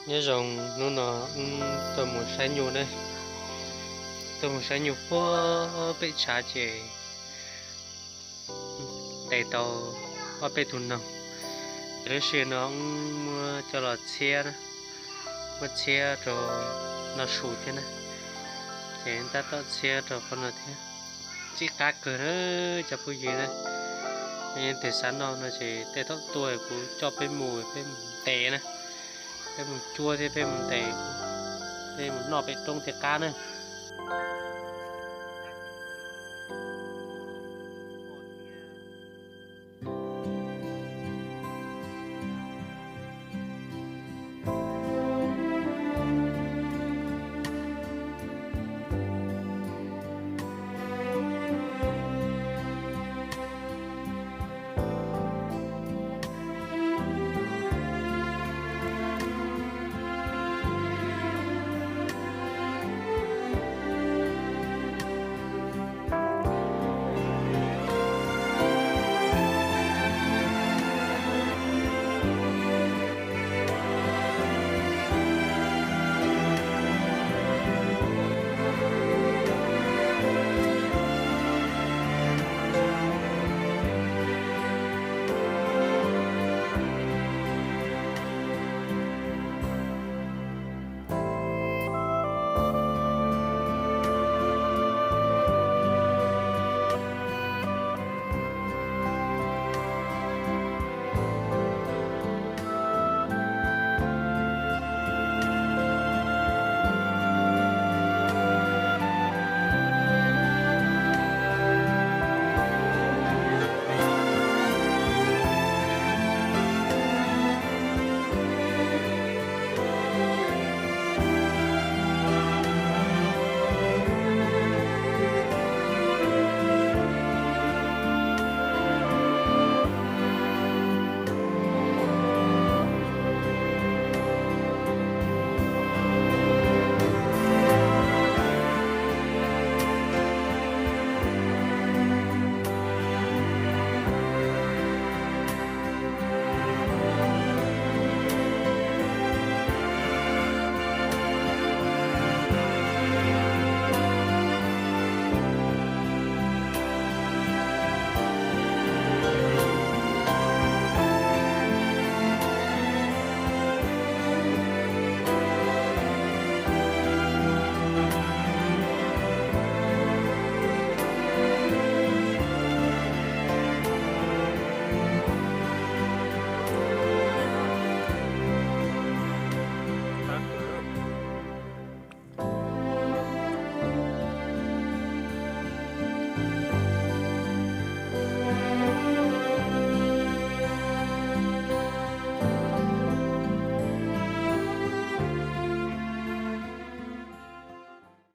Nyob zoo, hnub no wb tuaj mus saib nyuj na. Tuaj mus saib nyuj puag pem tshav ces ntes tau ob peb tug noog. Ces lub sij hawm no wb muab coj los txhiab, muab txhiab rau noj su thiab na. Ces tab tom txhiab rau qhov no thiab. Txhij qab kawg na cov phooj ywg na. Leej twg xav noj no ces tej thaum tuaj kuv coj peb mus, peb mus ntes na, peb mus cuab thiab peb mus ntes, peb mus noj pem roob tej qab na.